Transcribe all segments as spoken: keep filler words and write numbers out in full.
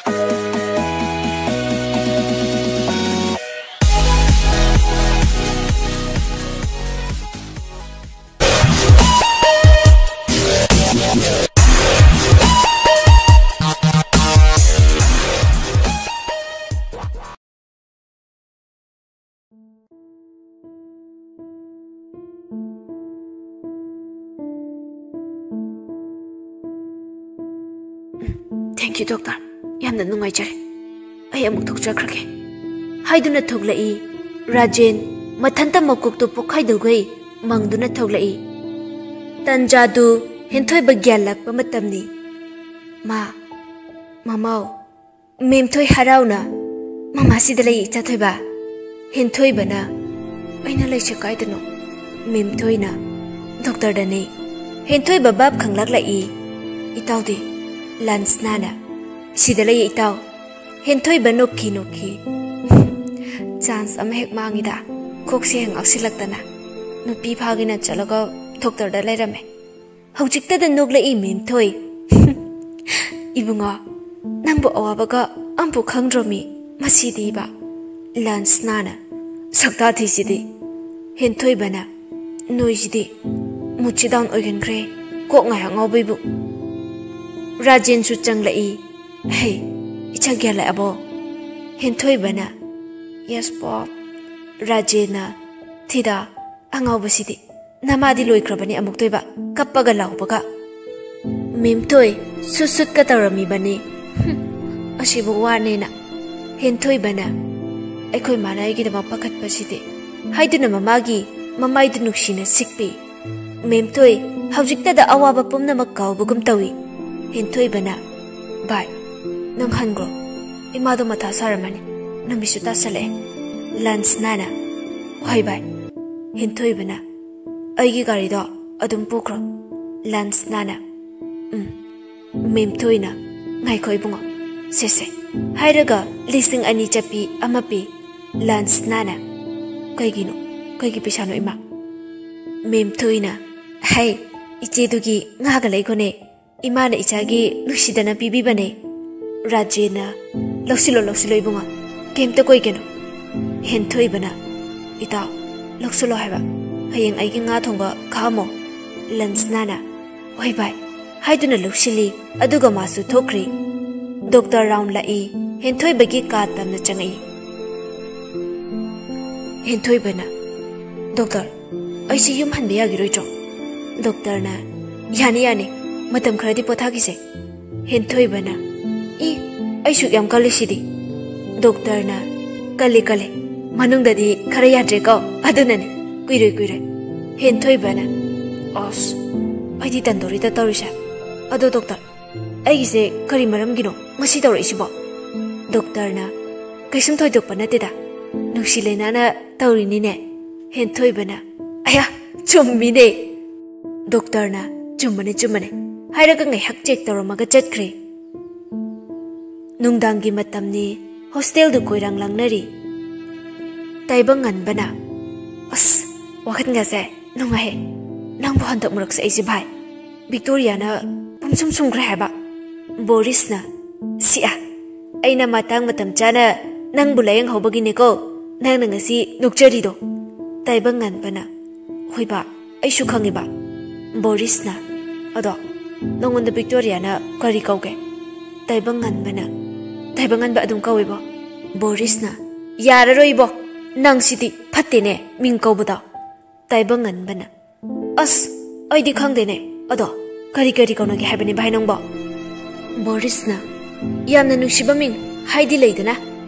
Thank you, doctor. ꯌꯥꯝꯅ ꯅꯨꯡꯉꯥꯏꯖꯔꯦ꯫ ꯑꯩ ꯑꯃꯨꯛ ꯊꯣꯛꯆꯈ꯭ꯔꯒꯦ꯫ ꯍꯥꯏꯗꯨꯅ ꯊꯣꯛꯂꯛꯏ꯫ ꯔꯥꯖꯦꯟ ꯃꯊꯟꯇ ꯃꯀꯣꯛꯇꯨ ꯄꯣꯛꯈꯥꯏꯗꯧꯈꯩ ꯃꯪꯗꯨꯅ ꯊꯣꯛꯂꯛꯏ꯫ ꯇꯟꯖꯥꯗꯨ ꯍꯦꯟꯊꯣꯏꯕ ꯒ꯭ꯌꯥꯟ ꯂꯥꯛꯄ ꯃꯇꯝꯅꯤ꯫ ꯃꯥ, ꯃꯃꯥꯎ, ꯃꯦꯝꯊꯣꯏ ꯍꯔꯥꯎꯅ, "ꯃꯃꯥꯁꯤꯗ ꯂꯩ, ꯏꯆꯥꯊꯣꯏꯕ꯫" ꯍꯦꯟꯊꯣꯏꯕꯅ, "ꯑꯩꯅ ꯂꯩꯁꯦ ꯀꯥꯏꯗꯅꯣ?" ꯃꯦꯝꯊꯣꯏꯅ, "ꯗꯣꯛꯇꯔꯗꯅꯦ꯫" ꯍꯦꯟꯊꯣꯏꯕ ꯚꯥꯞ ꯈꯪꯂꯛꯂꯛꯏ꯫ "ꯏꯇꯥꯎꯗꯤ?" ꯂꯟꯁꯅꯥꯅ, "ꯁꯤꯗ ꯂꯩꯌꯦ, ꯏꯇꯥꯎ꯫" ꯍꯦꯟꯊꯣꯏꯕ ꯅꯣꯛꯈꯤ ꯅꯣꯛꯈꯤ꯫ "ꯆꯥꯟꯁ ꯑꯃ ꯍꯦꯛ ꯃꯥꯡꯉꯤꯗ, ꯀꯣꯛꯁꯦ ꯍꯦꯛ ꯉꯥꯎꯁꯤꯜꯂꯛꯇꯅ꯫ ꯅꯨꯄꯤ ꯐꯥꯒꯦꯅ ꯆꯠꯂꯒ ꯗꯣꯛꯇꯔꯗ ꯂꯩꯔꯝꯃꯦ꯫ ꯍꯧꯖꯤꯛꯇꯗ ꯅꯣꯛꯂꯛꯏ ꯃꯦꯝꯊꯣꯏ꯫" "ꯏꯕꯨꯡꯉꯣ, ꯅꯪꯕꯨ ꯑꯋꯥꯕꯒ ꯑꯝꯕꯨ ꯈꯪꯗ꯭ꯔꯣꯃꯤ? ꯃꯁꯤꯗꯤꯕ꯫" ꯂꯟꯁꯅꯥꯅ, "ꯁꯛꯇꯥ ꯊꯤꯁꯤꯗꯤ꯫" ꯍꯦꯟꯊꯣꯏꯕꯅ, "ꯅꯣꯏꯁꯤꯗꯤ ꯃꯨꯠꯁꯤ ꯗꯥꯎꯟ ꯑꯣꯏꯒꯟꯈ꯭ꯔꯦ, ꯀꯣꯛ ꯉꯥꯏꯍꯥꯛ ꯉꯥꯎꯕꯩꯕꯨ꯫" ꯔꯥꯖꯦꯟꯁꯨ ꯆꯪꯂꯛꯏ꯫ "ꯍꯦ, ꯏꯆꯥ ꯒ꯭ꯌꯥꯟ ꯂꯥꯛꯑꯕꯣ?" ꯍꯦꯟꯊꯣꯏꯕꯅ, "ꯌꯦꯁ, ꯄꯣꯞ꯫" ꯔꯥꯖꯦꯟꯅ, "ꯊꯤꯗꯥ, ꯑꯉꯥꯎꯕꯁꯤꯗꯤ, ꯅꯃꯥꯗꯤ ꯂꯣꯏꯈ꯭ꯔꯕꯅꯤ ꯑꯃꯨꯛꯇꯣꯏꯕ, ꯀꯞꯄꯒ ꯂꯥꯎꯕꯒ꯫ ꯃꯦꯝꯊꯣꯏ ꯁꯨꯠ ꯁꯨꯠꯀ ꯇꯧꯔꯝꯃꯤꯕꯅꯤ꯫ ꯍꯨꯝ, ꯑꯁꯤꯕꯨ ꯋꯥꯅꯦꯅ꯫" ꯍꯦꯟꯊꯣꯏꯕꯅ, "ꯑꯩꯈꯣꯏ ꯃꯥꯅ ꯑꯩꯒꯤꯗꯃꯛ ꯄꯥꯈꯠꯄꯁꯤꯗꯤ꯫" ꯍꯥꯏꯗꯨꯅ ꯃꯃꯥꯒꯤ ꯃꯃꯥꯏꯗꯨ ꯅꯨꯡꯁꯤꯅ ꯁꯤꯛꯄꯤ꯫ ꯃꯦꯝꯊꯣꯏ ꯍꯧꯖꯤꯛꯇꯗ ꯑꯋꯥꯕ ꯄꯨꯝꯅꯃꯛ ꯀꯥꯎꯕꯒꯨꯝ ꯇꯧꯏ꯫ ꯍꯦꯟꯊꯣꯏꯕꯅ, "ꯚꯥꯏ, ꯅꯪ ꯍꯟꯈ꯭ꯔꯣ꯫ ꯏꯃꯥꯗꯣ ꯃꯊꯥ ꯁꯥꯔꯝꯃꯅꯤ꯫ ꯅꯨꯃꯤꯠꯁꯨ ꯇꯥꯁꯜꯂꯛꯑꯦ꯫" ꯂꯟꯁꯅꯥꯅ, "ꯍꯣꯏ ꯚꯥꯏ꯫" ꯍꯦꯟꯊꯣꯏꯕꯅ, "ꯑꯩꯒꯤ ꯒꯥꯔꯤꯗꯣ ꯑꯗꯨꯝ ꯄꯨꯈ꯭ꯔꯣ꯫" ꯂꯟꯁꯅꯥꯅ, "ꯎꯝ꯫" ꯃꯦꯝꯊꯣꯏꯅ, "ꯉꯥꯏꯈꯣ ꯏꯕꯨꯡꯉꯣ, ꯁꯦ ꯁꯦ꯫" ꯍꯥꯏꯔꯒ ꯂꯤꯁꯤꯡ ꯑꯅꯤ ꯆꯠꯄꯤ ꯑꯃ ꯄꯤ꯫ ꯂꯟꯁꯅꯥꯅ, "ꯀꯩꯒꯤꯅꯣ? ꯀꯩꯒꯤ ꯄꯩꯁꯥꯅꯣ, ꯏꯃꯥ?" ꯃꯦꯝꯊꯣꯏꯅ, "ꯍꯩ, ꯏꯆꯦꯗꯨꯒꯤ ꯉꯥꯒ ꯂꯩꯈꯣꯅꯦ꯫ ꯏꯃꯥꯅ ꯏꯆꯥꯒꯤ ꯅꯨꯡꯁꯤꯗꯅ ꯄꯤꯕꯤꯕꯅꯦ꯫" ꯔꯥꯖꯦꯅ, "ꯂꯧꯁꯤꯜꯂꯣ, ꯂꯧꯁꯤꯜꯂꯣ ꯏꯕꯨꯡꯉꯣ, ꯀꯩꯝꯇ ꯀꯣꯏꯒꯅꯨ꯫" ꯍꯦꯟꯊꯣꯏꯕꯅ, "ꯏꯇꯥꯎ, ꯂꯧꯁꯤꯜꯂꯣ ꯍꯥꯏꯕ, ꯍꯌꯦꯡ ꯑꯩꯒꯤ ꯉꯥ ꯊꯣꯡꯕ ꯈꯥꯛꯑꯝꯃꯣ, ꯂꯟꯁꯅꯥꯅ꯫" "ꯍꯣꯏ ꯚꯥꯏ" ꯍꯥꯏꯗꯨꯅ ꯂꯧꯁꯤꯜꯂꯤ꯫ ꯑꯗꯨꯒ ꯃꯥꯁꯨ ꯊꯣꯛꯈ꯭ꯔꯤ꯫ ꯗꯣꯛꯇꯔ ꯔꯥꯎꯟ ꯂꯥꯛꯏ꯫ ꯍꯦꯟꯊꯣꯏꯕꯒꯤ ꯀꯥ ꯇꯝꯅ ꯆꯪꯉꯛꯏ꯫ ꯍꯦꯟꯊꯣꯏꯕꯅ, "ꯗꯣꯛꯇꯔ, ꯑꯩꯁꯤ ꯌꯨꯝ ꯍꯟꯕ ꯌꯥꯈꯤꯔꯣꯏꯗ꯭ꯔꯣ?" ꯗꯣꯛꯇꯔꯅ, "ꯌꯥꯅꯤ, ꯌꯥꯅꯤ, ꯃꯇꯝ ꯈꯔꯗꯤ ꯄꯣꯊꯥꯈꯤꯁꯦ꯫" ꯍꯦꯟꯊꯣꯏꯕꯅ, "ꯏ, ꯑꯩ ꯁꯨꯛ ꯌꯥꯝ ꯀꯜꯂꯤꯁꯤꯗꯤ꯫" ꯗꯣꯛꯇꯔꯅ, "ꯀꯜꯂꯤ, ꯀꯜꯂꯤ, ꯃꯅꯨꯡꯗꯗꯤ ꯈꯔ ꯌꯥꯗ꯭ꯔꯦꯀꯣ, ꯑꯗꯨꯅꯅꯦ, ꯀꯨꯏꯔꯣꯏ, ꯀꯨꯏꯔꯣꯏ꯫" ꯍꯦꯟꯊꯣꯏꯕꯅ, "ꯑꯁ, ꯑꯩꯗꯤ ꯇꯟꯗꯣꯔꯤꯗ ꯇꯧꯔꯤꯁꯦ꯫ ꯑꯗꯣ ꯗꯣꯛꯇꯔ, ꯑꯩꯒꯤꯁꯦ ꯀꯔꯤ ꯃꯔꯝꯒꯤꯅꯣ ꯉꯁꯤ ꯇꯧꯔꯛꯏꯁꯤꯕꯣ?" ꯗꯣꯛꯇꯔꯅ, "ꯀꯩꯁꯨꯝ ꯊꯣꯏꯗꯣꯛꯄ ꯅꯠꯇꯦꯗ, ꯅꯨꯡꯁꯤ ꯂꯩꯅꯥꯅ ꯇꯧꯔꯤꯅꯤꯅꯦ꯫" ꯍꯦꯟꯊꯣꯏꯕꯅ, "ꯑꯌꯥ, ꯆꯨꯝꯃꯤꯅꯦ꯫" ꯗꯣꯛꯇꯔꯅ, "ꯆꯨꯝꯕꯅꯦ, ꯆꯨꯝꯕꯅꯦ" ꯍꯥꯏꯔꯒ ꯉꯥꯏꯍꯥꯛ ꯆꯦꯛ ꯇꯧꯔꯝꯃꯒ ꯆꯠꯈ꯭ꯔꯦ꯫ ꯅꯨꯡꯗꯥꯡꯒꯤ ꯃꯇꯝꯅꯤ꯫ ꯍꯣꯁꯇꯦꯜꯗꯨ ꯀꯣꯏꯔꯥꯡ ꯂꯥꯡꯅꯔꯤ꯫ ꯇꯥꯏꯕꯪ ꯉꯟꯕꯅ, "ꯑꯁ, ꯋꯥꯈꯜꯒꯁꯦ ꯅꯨꯡꯉꯥꯏꯍꯦ꯫ ꯅꯪꯕꯨ ꯍꯟꯗꯛ ꯃꯔꯛꯁꯦ ꯑꯩꯁꯦ ꯚꯥꯏ, ꯚꯤꯛꯇꯣꯔꯤꯌꯥꯅ ꯄꯨꯝꯁꯨꯝ ꯁꯨꯝꯈ꯭ꯔꯦ ꯍꯥꯏꯕ꯫" ꯕꯣꯔꯤꯁꯅ, "ꯁꯤꯑ, ꯑꯩꯅ ꯃꯇꯥꯡ ꯃꯇꯝ ꯆꯥꯅ ꯅꯪꯕꯨ ꯂꯥꯌꯦꯡꯍꯧꯕꯒꯤꯅꯦꯀꯣ ꯅꯪꯅ ꯉꯁꯤ ꯅꯣꯛꯆꯔꯤꯗꯣ꯫" ꯇꯥꯏꯕꯪ ꯉꯟꯕꯅ, "ꯍꯣꯏꯕ, ꯑꯩꯁꯨ ꯈꯪꯉꯤꯕ꯫" ꯕꯣꯔꯤꯁꯅ, "ꯑꯗꯣ ꯅꯉꯣꯟꯗ ꯚꯤꯛꯇꯣꯔꯤꯌꯥꯅ ꯀꯔꯤ ꯀꯧꯒꯦ?" ꯇꯥꯏꯕꯪ ꯉꯟꯕꯅ, "ꯇꯥꯏꯕꯪ ꯉꯟꯕ ꯑꯗꯨꯝ ꯀꯧꯏꯕꯣ꯫" ꯕꯣꯔꯤꯁꯅ, "ꯌꯥꯔꯔꯣꯏꯕꯣ, ꯅꯪꯁꯤꯗꯤ ꯐꯠꯇꯦꯅꯦ ꯃꯤꯡ ꯀꯧꯕꯗꯣ꯫" ꯇꯥꯏꯕꯪ ꯉꯟꯕꯅ, "ꯑꯁ, ꯑꯩꯗꯤ ꯈꯪꯗꯦꯅꯦ꯫ ꯑꯗꯣ ꯀꯔꯤ ꯀꯔꯤ ꯀꯧꯅꯒꯦ ꯍꯥꯏꯕꯅꯤ ꯚꯥꯏ ꯅꯪꯕꯣ?" ꯕꯣꯔꯤꯁꯅ, "ꯌꯥꯝꯅ ꯅꯨꯡꯁꯤꯕ ꯃꯤꯡ ꯍꯥꯏꯗꯤ ꯂꯩꯗꯅ,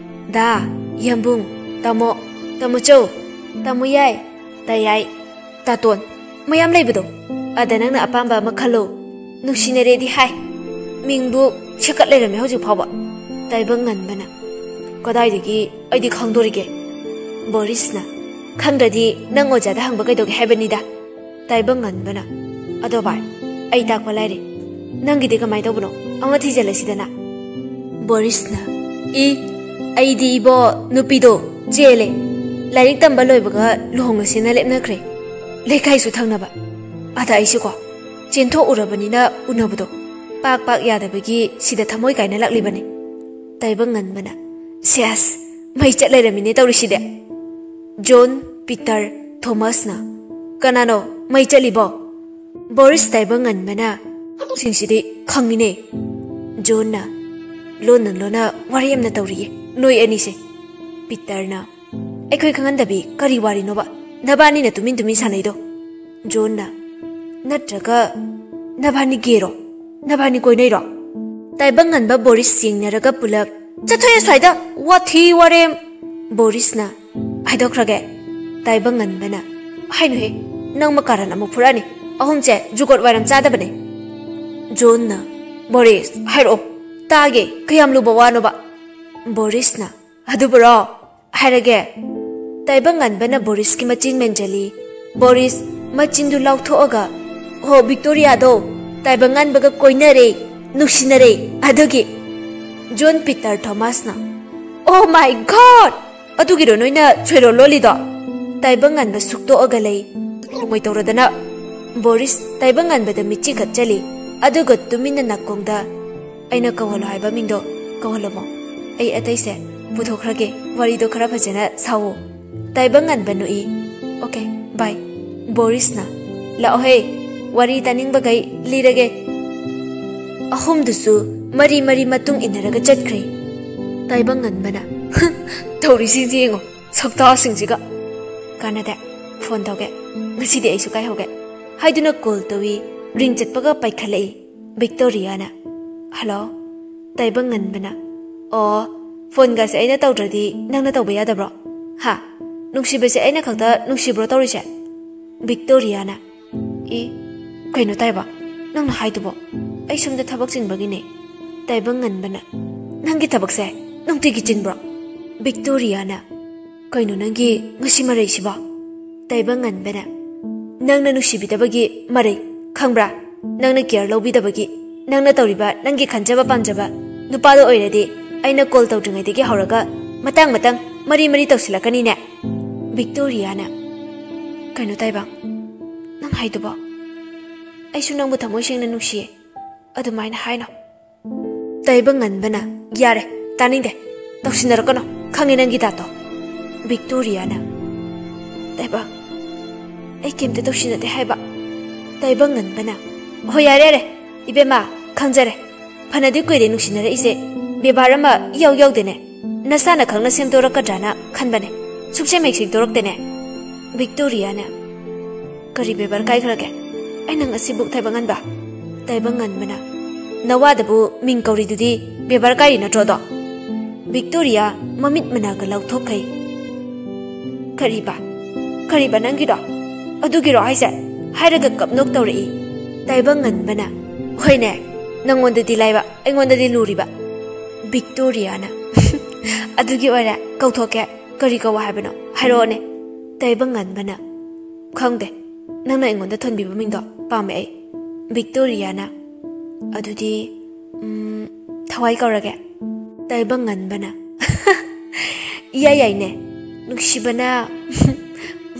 ꯗꯥ, ꯌꯥꯝꯕꯨꯡ, ꯇꯥꯃꯣ, ꯇꯥꯃꯣꯆꯧ, ꯇꯥꯃꯣꯌꯥꯏ, ꯇꯥꯌꯥꯏ, ꯇꯥꯇꯣꯟ, ꯃꯌꯥꯝ ꯂꯩꯕꯗꯣ꯫ ꯑꯗ ꯅꯪꯅ ꯑꯄꯥꯝꯕ ꯑꯃ ꯈꯜꯂꯣ꯫ ꯅꯨꯡꯁꯤꯅꯔꯦꯗꯤ ꯍꯥꯏ, ꯃꯤꯡꯕꯨ ꯁꯦꯀꯠ ꯂꯩꯔꯝꯃꯦ ꯍꯧꯖꯤꯛ ꯐꯥꯎꯕ꯫" ꯇꯥꯏꯕꯪ ꯉꯟꯕꯅ, "ꯀꯗꯥꯏꯗꯒꯤ ꯑꯩꯗꯤ ꯈꯪꯗꯣꯔꯤꯒꯦ?" ꯕꯣꯔꯤꯁꯅ, "ꯈꯪꯗ꯭ꯔꯗꯤ ꯅꯪ ꯑꯣꯖꯥꯗ ꯍꯪꯕ ꯀꯩꯗꯧꯒꯦ ꯍꯥꯏꯕꯅꯤꯗ꯫" ꯇꯥꯏꯕꯪ ꯉꯟꯕꯅ, "ꯑꯗꯣ ꯚꯥꯏ, ꯑꯩ ꯇꯥꯛꯄ ꯂꯥꯏꯔꯤ꯫ ꯅꯪꯒꯤꯗꯤ ꯀꯃꯥꯏꯅ ꯇꯧꯕꯅꯣ? ꯑꯃ ꯊꯤꯖꯤꯜꯂꯁꯤꯗꯅ꯫" ꯕꯣꯔꯤꯁꯅ, "ꯏ, ꯑꯩꯗꯤ ꯏꯕꯣ, ꯅꯨꯄꯤꯗꯣ ꯆꯦꯜꯂꯦ꯫ ꯂꯥꯏꯔꯤꯛ ꯇꯝꯕ ꯂꯣꯏꯕꯒ ꯂꯨꯍꯣꯡꯉꯁꯦꯅ ꯂꯦꯞꯅꯈ꯭ꯔꯦ꯫ ꯂꯩꯀꯥꯏꯁꯨ ꯊꯪꯅꯕ꯫ ꯑꯗ ꯑꯩꯁꯨꯀꯣ, ꯆꯦꯟꯊꯣꯛꯎꯔꯕꯅꯤꯅ ꯎꯅꯕꯗꯣ ꯄꯥꯛ ꯄꯥꯛ ꯌꯥꯗꯕꯒꯤ ꯁꯤꯗ ꯊꯃꯣꯏ ꯀꯥꯏꯅ ꯂꯥꯛꯂꯤꯕꯅꯤ꯫ ꯇꯥꯏꯕꯪ ꯉꯟꯕꯅ, "ꯁꯦꯁ, ꯃꯩ ꯆꯠ ꯂꯩꯔꯝꯃꯤꯅꯦ ꯇꯧꯔꯤꯁꯤꯗꯤ"꯫ ꯖꯣꯟ, ꯄꯤꯇꯔ, ꯊꯣꯃꯥꯁꯅ, "ꯀꯅꯥꯅꯣ ꯃꯩ ꯆꯠꯂꯤꯕꯣ?" ꯕꯣꯔꯤꯁ꯫ ꯇꯥꯏꯕꯪ ꯉꯟꯕꯅ, "ꯁꯤꯡꯁꯤꯗꯤ ꯈꯪꯉꯤꯅꯦ"꯫ ꯖꯣꯟꯅ, "ꯂꯣꯟꯅ ꯂꯣꯟꯅ ꯋꯥꯔꯤ ꯑꯃꯅ ꯇꯧꯔꯤꯌꯦ ꯅꯣꯏ ꯑꯅꯤꯁꯦ"꯫ ꯄꯤꯇꯔꯅ, "ꯑꯩꯈꯣꯏ ꯈꯪꯍꯟꯗꯕꯤ ꯀꯔꯤ ꯋꯥꯔꯤꯅꯣꯕ ꯅꯕꯥꯅꯤꯅ ꯇꯨꯃꯤꯟ ꯇꯨꯃꯤꯟ ꯁꯥꯟꯅꯩꯗꯣ?" ꯖꯣꯟꯅ, "ꯅꯠꯇ꯭ꯔꯒ ꯅꯕꯥꯅꯤ ꯒꯦꯔꯣ? ꯅꯕꯥꯅꯤ ꯀꯣꯏꯅꯩꯔꯣ?" ꯇꯥꯏꯕꯪ ꯉꯟꯕ ꯕꯣꯔꯤꯁ ꯌꯦꯡꯅꯔꯒ ꯄꯨꯂꯞ, "ꯆꯠꯊꯣꯛꯑꯦ ꯁ꯭ꯋꯥꯏꯗ, ꯋꯥꯊꯤ ꯋꯥꯔꯦꯝ!" ꯕꯣꯔꯤꯁꯅ, "ꯍꯥꯏꯗꯣꯛꯈ꯭ꯔꯒꯦ"꯫ ꯇꯥꯏꯕꯪ ꯉꯟꯕꯅ, "ꯍꯥꯏꯅꯨꯍꯦ, ꯅꯪ ꯃꯀꯥꯔꯟ ꯑꯃꯨꯛ ꯐꯨꯔꯛꯑꯅꯤ꯫ ꯑꯍꯨꯝꯁꯦ ꯖꯨꯒꯣꯠ ꯋꯥꯏꯔꯝ ꯆꯥꯗꯕꯅꯦ"꯫ ꯖꯣꯟꯅ, "ꯕꯣꯔꯤꯁ, ꯍꯥꯏꯔꯛꯑꯣ, ꯇꯥꯒꯦ, ꯀꯌꯥꯝ ꯂꯨꯕ ꯋꯥꯅꯣꯕ?" ꯕꯣꯔꯤꯁꯅ, "ꯑꯗꯨꯕꯨꯔꯣ? ꯍꯥꯏꯔꯒꯦ"꯫ ꯇꯥꯏꯕꯪ ꯉꯟꯕꯅ ꯕꯣꯔꯤꯁꯀꯤ ꯃꯆꯤꯟ ꯃꯦꯟꯖꯜꯂꯤ꯫ ꯕꯣꯔꯤꯁ ꯃꯆꯤꯟꯗꯨ ꯂꯥꯎꯊꯣꯛꯑꯒ, "ꯍꯣ, ꯚꯤꯛꯇꯣꯔꯤꯌꯥꯗꯣ ꯇꯥꯏꯕꯪ ꯉꯟꯕꯒ ꯀꯣꯏꯅꯔꯦ, ꯅꯨꯡꯁꯤꯅꯔꯦ ꯑꯗꯨꯒꯤ"꯫ ꯖꯣꯟ, ꯄꯤꯇꯔ, ꯊꯣꯃꯥꯁꯅ, "Oh my God! ꯑꯗꯨꯒꯤꯔꯣ ꯅꯣꯏꯅ ꯁꯣꯏꯔꯣ ꯂꯣꯜꯂꯤꯗꯣ?" ꯇꯥꯏꯕꯪ ꯉꯟꯕ ꯁꯨꯛꯇꯣꯛꯑꯒ ꯂꯩ꯫ ꯃꯣꯏ ꯇꯧꯔꯗꯅ꯫ ꯕꯣꯔꯤꯁ ꯇꯥꯏꯕꯪ ꯉꯟꯕꯗ ꯃꯤꯠꯆꯤ ꯈꯠꯆꯜꯂꯤ, ꯑꯗꯨꯒ ꯇꯨꯃꯤꯟꯅ ꯅꯥꯀꯣꯡꯗ, "ꯑꯩꯅ ꯀꯧꯍꯜꯂꯣ ꯍꯥꯏꯕ ꯃꯤꯡꯗꯣ ꯀꯧꯍꯜꯂꯝꯃꯣ꯫ ꯑꯩ ꯑꯇꯩꯁꯦ ꯄꯨꯊꯣꯛꯈ꯭ꯔꯒꯦ, ꯋꯥꯔꯤꯗꯣ ꯈꯔ ꯐꯖꯅ ꯁꯥꯎꯋꯣ"꯫ ꯇꯥꯏꯕꯪ ꯉꯟꯕ ꯅꯣꯛꯏ꯫ "Okay, bye"꯫ ꯕꯣꯔꯤꯁꯅ, "ꯂꯥꯛꯑꯣꯍꯦ, ꯋꯥꯔꯤ ꯇꯥꯅꯤꯡꯕꯈꯩ ꯂꯤꯔꯒꯦ"꯫ ꯑꯍꯨꯝꯗꯨꯁꯨ ꯃꯔꯤ ꯃꯔꯤ ꯃꯇꯨꯡ ꯏꯟꯅꯔꯒ ꯆꯠꯈ꯭ꯔꯦ꯫ ꯇꯥꯏꯕꯪ ꯉꯟꯕꯅ, "ꯇꯧꯔꯤꯁꯤꯡꯁꯤ ꯌꯦꯡꯉꯣ, ꯁꯛꯇꯥꯁꯤꯡꯁꯤꯒ"꯫ "ꯀꯥꯟꯅꯗꯦ, ꯐꯣꯟ ꯇꯧꯒꯦ, ꯉꯁꯤꯗꯤ ꯑꯩꯁꯨ ꯀꯥꯏꯍꯧꯒꯦ" ꯍꯥꯏꯗꯨꯅ ꯀꯣꯜ ꯇꯧꯏ꯫ ꯔꯤꯡ ꯆꯠꯄꯒ ꯄꯥꯏꯈꯠꯂꯛꯏ꯫ ꯚꯤꯛꯇꯣꯔꯤꯌꯥꯅ, "ꯍꯜꯂꯣ"꯫ ꯇꯥꯏꯕꯪ ꯉꯟꯕꯅ, "ꯑꯣ, ꯐꯣꯟꯒꯁꯦ ꯑꯩꯅ ꯇꯧꯗ꯭ꯔꯗꯤ ꯅꯪꯅ ꯇꯧꯕ ꯌꯥꯗꯕ꯭ꯔꯣ? ꯍꯥ? ꯅꯨꯡꯁꯤꯕꯁꯦ ꯑꯩꯅ ꯈꯛꯇ ꯅꯨꯡꯁꯤꯕ꯭ꯔꯣ ꯇꯧꯔꯤꯁꯦ?" ꯚꯤꯛꯇꯣꯔꯤꯌꯥꯅ, "ꯏ, ꯀꯩꯅꯣ ꯇꯥꯏꯕ, ꯅꯪꯅ ꯍꯥꯏꯗꯨꯕꯣ? ꯑꯩ ꯁꯣꯝꯗ ꯊꯕꯛ ꯆꯤꯟꯕꯒꯤꯅꯦ"꯫ ꯇꯥꯏꯕꯪ ꯉꯟꯕꯅ, "ꯅꯪꯒꯤ ꯊꯕꯛꯁꯦ ꯅꯨꯡꯇꯤꯒꯤ ꯆꯤꯟꯕ꯭ꯔꯣ?" ꯚꯤꯛꯇꯣꯔꯤꯌꯥꯅ, "ꯀꯩꯅꯣ ꯅꯪꯒꯤ ꯉꯁꯤ ꯃꯔꯩꯁꯤꯕꯣ?" ꯇꯥꯏꯕꯪ ꯉꯟꯕꯅ, "ꯅꯪꯅ ꯅꯨꯡꯁꯤꯕꯤꯗꯕꯒꯤ ꯃꯔꯩ, ꯈꯪꯕ꯭ꯔꯥ? ꯅꯪꯅ ꯀꯤꯌꯔ ꯂꯧꯕꯤꯗꯕꯒꯤ, ꯅꯪꯅ ꯇꯧꯔꯤꯕ ꯅꯪꯒꯤ ꯈꯟꯖꯕ ꯄꯥꯝꯖꯕ ꯅꯨꯄꯥꯗꯣ ꯑꯣꯏꯔꯗꯤ ꯑꯩꯅ ꯀꯣꯜ ꯇꯧꯗ꯭ꯔꯤꯉꯩꯗꯒꯤ ꯍꯧꯔꯒ ꯃꯇꯥꯡ ꯃꯇꯥꯡ ꯃꯔꯤ ꯃꯔꯤ ꯇꯧꯁꯤꯜꯂꯛꯀꯅꯤꯅꯦ"꯫ ꯚꯤꯛꯇꯣꯔꯤꯌꯥꯅ, "ꯀꯩꯅꯣ ꯇꯥꯏꯕꯪ, ꯅꯪ ꯍꯥꯏꯗꯨꯕꯣ? ꯑꯩꯁꯨ ꯅꯪꯕꯨ ꯊꯃꯣꯏ ꯁꯦꯡꯅ ꯅꯨꯡꯁꯤꯌꯦ"꯫ ꯑꯗꯨꯃꯥꯏꯅ ꯍꯥꯏꯅꯣ꯫ ꯇꯥꯏꯕꯪꯉꯟꯕꯅ, "ꯌꯥꯔꯦ, ꯇꯥꯅꯤꯡꯗꯦ꯫ ꯇꯧꯁꯤꯟꯅꯔꯛꯀꯅꯣ꯫ ꯈꯪꯉꯦ ꯅꯪꯒꯤ ꯗꯥꯠꯇꯣ꯫" ꯕꯤꯛꯇꯣꯔꯤꯌꯥꯅ, "ꯇꯥꯏꯕꯪ, ꯑꯩ ꯀꯩꯝꯇ ꯇꯧꯁꯤꯟꯅꯗꯦ ꯍꯥꯏꯕ꯫" ꯇꯥꯏꯕꯪꯉꯟꯕꯅ, "ꯍꯣꯏ, ꯌꯥꯔꯦ, ꯌꯥꯔꯦ꯫ ꯏꯕꯦꯝꯃ, ꯈꯪꯖꯔꯦ꯫ ꯐꯅꯗꯤ ꯀꯨꯏꯔꯦ ꯅꯨꯡꯁꯤꯅꯔꯛꯏꯁꯦ꯫ ꯕꯦꯕꯥꯔ ꯑꯃ ꯏꯌꯥꯎ ꯌꯥꯎꯗꯦꯅꯦ꯫ ꯅꯁꯥꯅ ꯈꯪꯅ ꯁꯦꯝꯗꯣꯔꯛꯀꯗ꯭ꯔꯥꯅ ꯈꯟꯕꯅꯦ꯫ ꯁꯨꯛꯁꯦꯝ ꯍꯦꯛ ꯁꯦꯝꯗꯣꯔꯛꯇꯦꯅꯦ꯫" ꯕꯤꯛꯇꯣꯔꯤꯌꯥꯅ, "ꯀꯔꯤ ꯕꯦꯕꯥꯔ ꯀꯥꯏꯈ꯭ꯔꯒꯦ? ꯑꯩ ꯅꯪ ꯑꯁꯤꯕꯨ ꯊꯥꯏꯕꯪꯉꯟꯕ?" ꯇꯥꯏꯕꯪꯉꯟꯕꯅ, "ꯅꯋꯥꯗꯕꯨ ꯃꯤꯡ ꯀꯧꯔꯤꯗꯨꯗꯤ ꯕꯦꯕꯥꯔ ꯀꯥꯏꯔꯤ ꯅꯠꯇ꯭ꯔꯣꯗꯣ?" ꯕꯤꯛꯇꯣꯔꯤꯌꯥ ꯃꯃꯤꯠ ꯃꯅꯥꯒ ꯂꯥꯎꯊꯣꯛꯈꯩ꯫ "ꯀꯔꯤꯕ? ꯀꯔꯤꯕ ꯅꯪꯒꯤꯗꯣ? ꯑꯗꯨꯒꯤꯔꯣ ꯍꯥꯏꯁꯦ?" ꯍꯥꯏꯔꯒ ꯀꯞꯅꯣꯛ ꯇꯧꯔꯛꯏ꯫ ꯇꯥꯏꯕꯪꯉꯟꯕꯅ, "ꯍꯣꯏꯅꯦ, ꯅꯪꯉꯣꯟꯗꯗꯤ ꯂꯥꯏꯕ, ꯑꯩꯉꯣꯟꯗꯗꯤ ꯂꯨꯔꯤꯕ꯫" ꯕꯤꯛꯇꯣꯔꯤꯌꯥꯅ, "ꯑꯗꯨꯒꯤ ꯑꯣꯏꯔꯦ, ꯀꯧꯊꯣꯛꯀꯦ꯫ ꯀꯔꯤ ꯀꯧ ꯍꯥꯏꯕꯅꯣ? ꯍꯥꯏꯔꯛꯑꯣꯅꯦ꯫" ꯇꯥꯏꯕꯪꯉꯟꯕꯅ, "ꯈꯪꯗꯦ, ꯅꯪꯅ ꯑꯩꯉꯣꯟꯗ ꯊꯣꯟꯕꯤꯕ ꯃꯤꯡꯗꯣ ꯄꯥꯝꯃꯦ ꯑꯩ꯫" ꯕꯤꯛꯇꯣꯔꯤꯌꯥꯅ, "ꯑꯗꯨꯗꯤ, ꯎꯝ, ꯊꯋꯥꯏ ꯀꯧꯔꯒꯦ꯫" ꯇꯥꯏꯕꯪꯉꯟꯕꯅ, "ꯏꯌꯥ ꯌꯥꯏꯅꯦ, ꯅꯨꯡꯁꯤꯕꯅ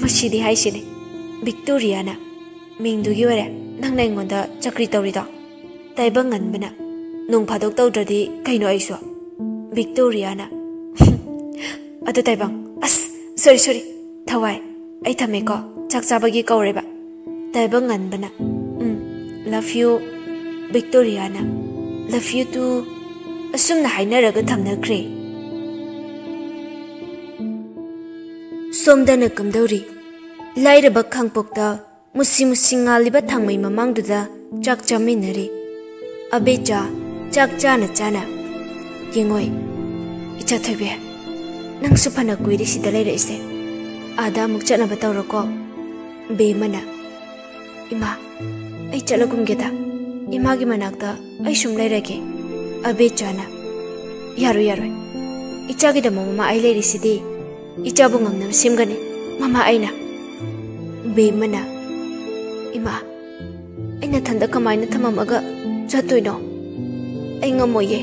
ꯃꯁꯤꯗꯤ ꯍꯥꯏꯁꯤꯅꯦ꯫" ꯕꯤꯛꯇꯣꯔꯤꯌꯥꯅ, "ꯃꯤꯡꯗꯨꯒꯤ ꯑꯣꯏꯔꯦ ꯅꯪꯅ ꯑꯩꯉꯣꯟꯗ ꯆꯀ꯭ꯔꯤ ꯇꯧꯔꯤꯗꯣ?" ꯇꯥꯏꯕꯪꯉꯟꯕꯅ, "ꯅꯣꯡ ꯐꯥꯗꯣꯛ ꯇꯧꯗ꯭ꯔꯗꯤ ꯀꯩꯅꯣ ꯑꯩꯁꯨ?" ꯕꯤꯛꯇꯣꯔꯤꯌꯥꯅ, "ꯑꯗꯨ ꯇꯥꯏꯕꯪ, ꯑꯁ, ꯁꯣꯔꯤ, ꯁꯣꯔꯤ, ꯊꯋꯥꯏ, ꯑꯩ ꯊꯝꯃꯦꯀꯣ, ꯆꯥꯛ ꯆꯥꯕꯒꯤ ꯀꯧꯔꯦꯕ꯫" ꯇꯥꯏꯕꯪꯉꯟꯕꯅ, "ꯎꯝ, ꯂꯚ ꯌꯨ꯫" ꯕꯤꯛꯇꯣꯔꯤꯌꯥꯅ, "ꯂꯚ ꯌꯨ ꯇꯨ꯫" ꯑꯁꯨꯝꯅ ꯍꯥꯏꯅꯔꯒ ꯊꯝꯅꯈ꯭ꯔꯦ꯫ ꯁꯣꯝꯗꯅ ꯀꯝꯗꯧꯔꯤ? ꯂꯥꯏꯔꯕ ꯈꯥꯡꯄꯣꯛꯇ ꯃꯨꯁꯤ ꯃꯨꯁꯤ ꯉꯥꯜꯂꯤꯕ ꯊꯥꯡꯃꯩ ꯃꯃꯥꯡꯗꯨꯗ ꯆꯥꯛ ꯆꯥꯃꯤꯟꯅꯔꯤ꯫ ꯑꯕꯦꯆꯥ ꯆꯥꯛ ꯆꯥꯅ ꯆꯥꯅ, "ꯌꯦꯡꯉꯣꯏ, ꯏꯆꯥ ꯊꯣꯏꯕꯤ, ꯅꯪꯁꯨ ꯐꯅ ꯀꯨꯏꯔꯦ ꯁꯤꯗ ꯂꯩꯔꯛꯏꯁꯦ꯫ ꯑꯥꯗ ꯑꯃꯨꯛ ꯆꯠꯅꯕ ꯇꯧꯔꯣꯀꯣ꯫" ꯕꯦꯝꯃꯅ, "ꯏꯃꯥ, ꯑꯩ ꯆꯠꯂꯒꯨꯝꯒꯦꯗ, ꯏꯃꯥꯒꯤ ꯃꯅꯥꯛꯇ ꯑꯩ ꯁꯨꯝ ꯂꯩꯔꯒꯦ꯫" ꯑꯕꯦꯆꯥꯅ, "ꯌꯥꯔꯣꯏ, ꯌꯥꯔꯣꯏ, ꯏꯆꯥꯒꯤꯗꯃꯛ ꯃꯃꯥ ꯑꯩ ꯂꯩꯔꯤꯁꯤꯗꯤ꯫ ꯏꯆꯥꯕꯨ ꯉꯝꯅꯕ ꯁꯦꯝꯒꯅꯤ ꯃꯃꯥ ꯑꯩꯅ꯫" ꯕꯦꯝꯃꯅ, "ꯏꯃꯥ, ꯑꯩ ꯅꯊꯟꯗ ꯀꯃꯥꯏꯅ ꯊꯝꯃꯝꯃꯒ ꯆꯠꯇꯣꯏꯅꯣ? ꯑꯩ ꯉꯝꯃꯣꯏꯌꯦ꯫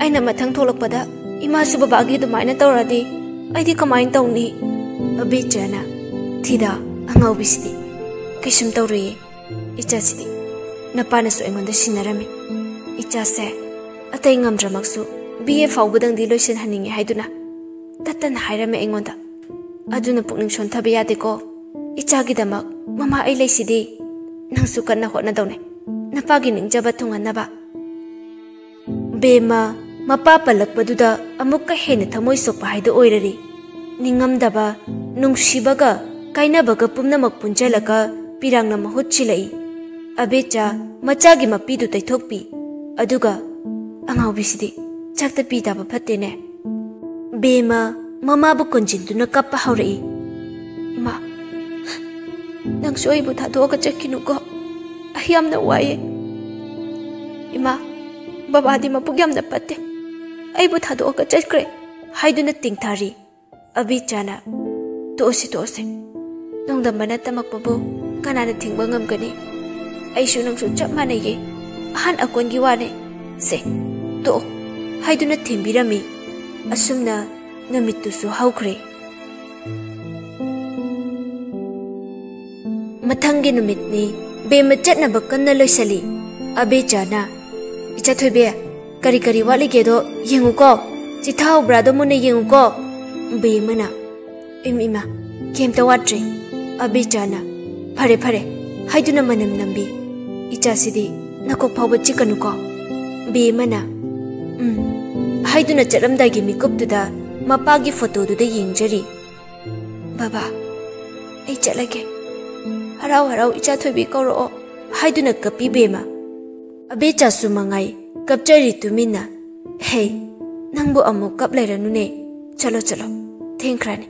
ꯑꯩꯅ ꯃꯊꯪ ꯊꯣꯛꯂꯛꯄꯗ ꯏꯃꯥꯁꯨ ꯕꯕꯥꯒꯤ ꯑꯗꯨꯃꯥꯏꯅ ꯇꯧꯔꯗꯤ ꯑꯩꯗꯤ ꯀꯃꯥꯏꯅ ꯇꯧꯅꯤ?" ꯑꯕꯦꯆꯥꯅ, "ꯊꯤꯗ, ꯑꯉꯥꯎꯕꯤꯁꯤꯗꯤ꯫ ꯀꯩꯁꯨꯝ ꯇꯧꯔꯣꯏꯌꯦ ꯏꯆꯥꯁꯤꯗꯤ꯫ ꯅꯄꯥꯅꯁꯨ ꯑꯩꯉꯣꯟꯗ ꯁꯤꯟꯅꯔꯝꯃꯤ꯫ ꯏꯆꯥꯁꯦ ꯑꯇꯩ ꯉꯝꯗ꯭ꯔꯃꯛꯁꯨ ꯕꯤ ꯑꯦ ꯐꯥꯎꯕꯗꯪꯗꯤ ꯂꯣꯏꯁꯤꯟꯍꯟꯅꯤꯡꯉꯤ ꯍꯥꯏꯗꯨꯅ ꯇꯠꯇꯅ ꯍꯥꯏꯔꯝꯃꯦ ꯑꯩꯉꯣꯟꯗ꯫ ꯑꯗꯨꯅ ꯄꯨꯛꯅꯤꯡ ꯁꯣꯟꯊꯕ ꯌꯥꯗꯦꯀꯣ꯫ ꯏꯆꯥꯒꯤꯗꯃꯛ ꯃꯃꯥ ꯑꯩ ꯂꯩꯁꯤꯗꯤ꯫ ꯅꯪꯁꯨ ꯀꯟꯅ ꯍꯣꯠꯅꯗꯧꯅꯦ, ꯅꯄꯥꯒꯤ ꯅꯤꯡꯖꯕ ꯊꯨꯡꯍꯟꯅꯕ꯫ ꯕꯦꯝꯃ ꯃꯄꯥ ꯄꯜꯂꯛꯄꯗꯨꯗ ꯑꯃꯨꯛꯀ ꯍꯦꯟꯅ ꯊꯃꯣꯏ ꯁꯣꯛꯄ ꯍꯥꯏꯗꯨ ꯑꯣꯏꯔꯔꯤ꯫ ꯅꯤꯡꯉꯝꯗꯕ, ꯅꯨꯡꯁꯤꯕꯒ ꯀꯥꯏꯅꯕꯒ ꯄꯨꯝꯅꯃꯛ ꯄꯨꯟꯖꯜꯂꯒ ꯄꯤꯔꯥꯡꯅ ꯃꯍꯨꯠ ꯁꯤꯜꯂꯛꯏ꯫ ꯑꯕꯦꯆꯥ ꯃꯆꯥꯒꯤ ꯃꯄꯤꯗꯨ ꯇꯩꯊꯣꯛꯄꯤ꯫ ꯑꯗꯨꯒ, "ꯑꯉꯥꯎꯕꯤꯁꯤꯗꯤ ꯆꯥꯛꯇ ꯄꯤ ꯇꯥꯕ ꯐꯠꯇꯦꯅꯦ꯫" ꯕꯦꯝꯃ ꯃꯃꯥꯕꯨ ꯀꯣꯟꯖꯤꯟꯗꯨꯅ ꯀꯞꯄ ꯍꯧꯔꯛꯏ꯫ "ꯏꯃꯥ, ꯅꯪꯁꯨ ꯑꯩꯕꯨ ꯊꯥꯗꯣꯛꯑꯒ ꯆꯠꯈꯤꯅꯨꯀꯣ꯫ ꯑꯩ ꯌꯥꯝꯅ ꯋꯥꯏꯌꯦ꯫ ꯏꯃꯥ, ꯕꯕꯥꯗꯤ ꯃꯄꯨꯛ ꯌꯥꯝꯅ ꯐꯠꯇꯦ꯫ ꯑꯩꯕꯨ ꯊꯥꯗꯣꯛꯑꯒ ꯆꯠꯈ꯭ꯔꯦ" ꯍꯥꯏꯗꯨꯅ ꯇꯦꯡꯊꯥꯔꯤ꯫ ꯑꯕꯤꯆꯥꯅ, "ꯇꯣꯛꯑꯁꯤ, ꯇꯣꯛꯑꯁꯤ꯫ ꯅꯣꯡꯗꯝꯕꯅ ꯇꯝꯃꯛꯄꯕꯨ ꯀꯅꯥꯅ ꯊꯤꯡꯕ ꯉꯝꯒꯅꯤ? ꯑꯩꯁꯨ ꯅꯪꯁꯨ ꯆꯞ ꯃꯥꯟꯅꯩꯌꯦ꯫ ꯑꯍꯟ ꯑꯀꯣꯟꯒꯤ ꯋꯥꯅꯦ꯫ ꯁꯦ, ꯇꯣꯛꯑꯣ" ꯍꯥꯏꯗꯨꯅ ꯊꯦꯝꯕꯤꯔꯝꯃꯤ꯫ ꯑꯁꯨꯝꯅ ꯅꯨꯃꯤꯠꯇꯨꯁꯨ ꯍꯧꯈ꯭ꯔꯦ꯫ ꯃꯊꯪꯒꯤ ꯅꯨꯃꯤꯠꯅꯤ꯫ ꯕꯦꯝꯃ ꯆꯠꯅꯕ ꯀꯟꯅ ꯂꯣꯏꯁꯜꯂꯤ꯫ ꯑꯕꯦꯆꯥꯅ, "ꯏꯆꯥ ꯊꯣꯏꯕꯤ, ꯀꯔꯤ ꯀꯔꯤ ꯋꯥꯠꯂꯤꯒꯦꯗꯣ ꯌꯦꯡꯉꯨꯀꯣ꯫ ꯆꯤꯊꯍꯧꯕ꯭ꯔꯥꯗꯣ ꯃꯨꯟꯅ ꯌꯦꯡꯉꯨꯀꯣ꯫" ꯕꯦꯝꯃꯅ, "ꯏꯝ ꯏꯃꯥ, ꯀꯩꯝꯇ ꯋꯥꯠꯇ꯭ꯔꯦ꯫" ꯑꯕꯦꯆꯥꯅ, "ꯐꯔꯦ ꯐꯔꯦ" ꯍꯥꯏꯗꯨꯅ ꯃꯅꯝ ꯅꯝꯕꯤ꯫ "ꯏꯆꯥꯁꯤꯗꯤ ꯅꯀꯣꯛ ꯐꯥꯎꯕ ꯆꯤꯛꯀꯅꯨꯀꯣ꯫" ꯕꯦꯝꯃꯅ, "ꯎꯝ" ꯍꯥꯏꯗꯨꯅ ꯆꯠꯂꯝꯗꯥꯏꯒꯤ ꯃꯤꯀꯨꯞꯇꯨꯗ ꯃꯄꯥꯒꯤ ꯐꯣꯇꯣꯗꯨꯗ ꯌꯦꯡꯖꯔꯤ꯫ "ꯕꯕꯥ, ꯑꯩ ꯆꯠꯂꯒꯦ꯫ ꯍꯔꯥꯎ ꯍꯔꯥꯎ ꯏꯆꯥ ꯊꯣꯏꯕꯤ ꯀꯧꯔꯛꯑꯣ" ꯍꯥꯏꯗꯨꯅ ꯀꯞꯄꯤ ꯕꯦꯝꯃ꯫ ꯑꯕꯦꯆꯥꯁꯨ ꯃꯉꯥꯏ ꯀꯞꯆꯔꯤ ꯇꯨꯃꯤꯟꯅ꯫ "ꯍꯦ, ꯅꯪꯕꯨ ꯑꯃꯨꯛ ꯀꯞ ꯂꯩꯔꯅꯨꯅꯦ꯫ ꯆꯠꯂꯣ ꯆꯠꯂꯣ, ꯊꯦꯡꯈ꯭ꯔꯅꯤ꯫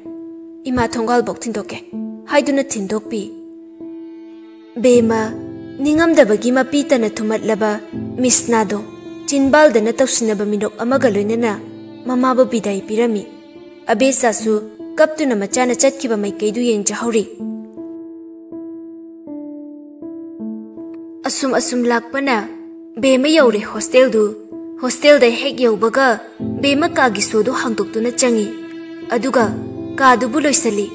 ꯏꯃꯥ ꯊꯣꯡꯒꯥꯜꯕꯣꯛ ꯊꯤꯟꯗꯣꯛꯀꯦ" ꯍꯥꯏꯗꯨꯅ ꯊꯤꯟꯗꯣꯛꯄꯤ꯫ ꯕꯦꯝꯃ ꯅꯤꯡꯉꯝꯗꯕꯒꯤ ꯃꯄꯤ ꯇꯅ ꯊꯨꯝꯃꯠꯂꯕ ꯃꯤꯁꯅꯥꯗꯣ ꯆꯤꯟꯕꯥꯜꯗꯅ ꯇꯧꯁꯤꯟꯅꯕ ꯃꯤꯅꯣꯛ ꯑꯃꯒ ꯂꯣꯏꯅꯅ ꯃꯃꯥꯕꯨ ꯕꯤꯗꯥꯏ ꯄꯤꯔꯝꯃꯤ꯫ ꯑꯕꯦꯆꯥꯁꯨ ꯀꯞꯇꯨꯅ ꯃꯆꯥꯅ ꯆꯠꯈꯤꯕ ꯃꯥꯏꯀꯩꯗꯨ ꯌꯦꯡꯖꯍꯧꯔꯤ꯫ ꯑꯁꯨꯝ ꯑꯁꯨꯝ ꯂꯥꯛꯄꯅ ꯕꯦꯝꯃ ꯌꯧꯔꯦ ꯍꯣꯁꯇꯦꯜꯗꯨ꯫ ꯍꯣꯁꯇꯦꯜꯗ ꯍꯦꯛ ꯌꯧꯕꯒ ꯕꯦꯝꯃ ꯀꯥꯒꯤ ꯁꯣꯗꯨ ꯍꯥꯡꯗꯣꯛꯇꯨꯅ ꯆꯪꯏ꯫ ꯑꯗꯨꯒ ꯀꯥꯗꯨꯕꯨ ꯂꯣꯏꯁꯤꯜꯂꯤ꯫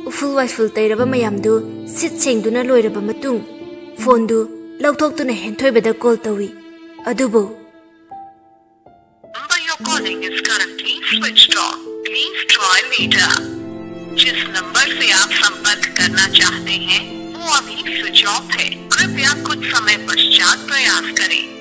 ꯎꯐꯨꯜ ꯋꯥꯏꯐꯨꯜ ꯇꯩꯔꯕ ꯃꯌꯥꯝꯗꯨ ꯁꯤꯠ ꯁꯦꯡꯗꯨꯅ ꯂꯣꯏꯔꯕ ꯃꯇꯨꯡ, ꯐꯣꯟꯗꯨ ꯂꯧꯊꯣꯛꯇꯨꯅ ꯍꯦꯟꯊꯣꯏꯕꯗ ꯀꯣꯜ ꯇꯧꯏ꯫ ꯑꯗꯨꯕꯨ Number you're calling is currently switched off. Please try later. जिस नंबर से आप संपर्क करना चाहते हैं, वो अभी स्विच ऑफ है। कृपया कुछ समय पश्चात प्रयास करें।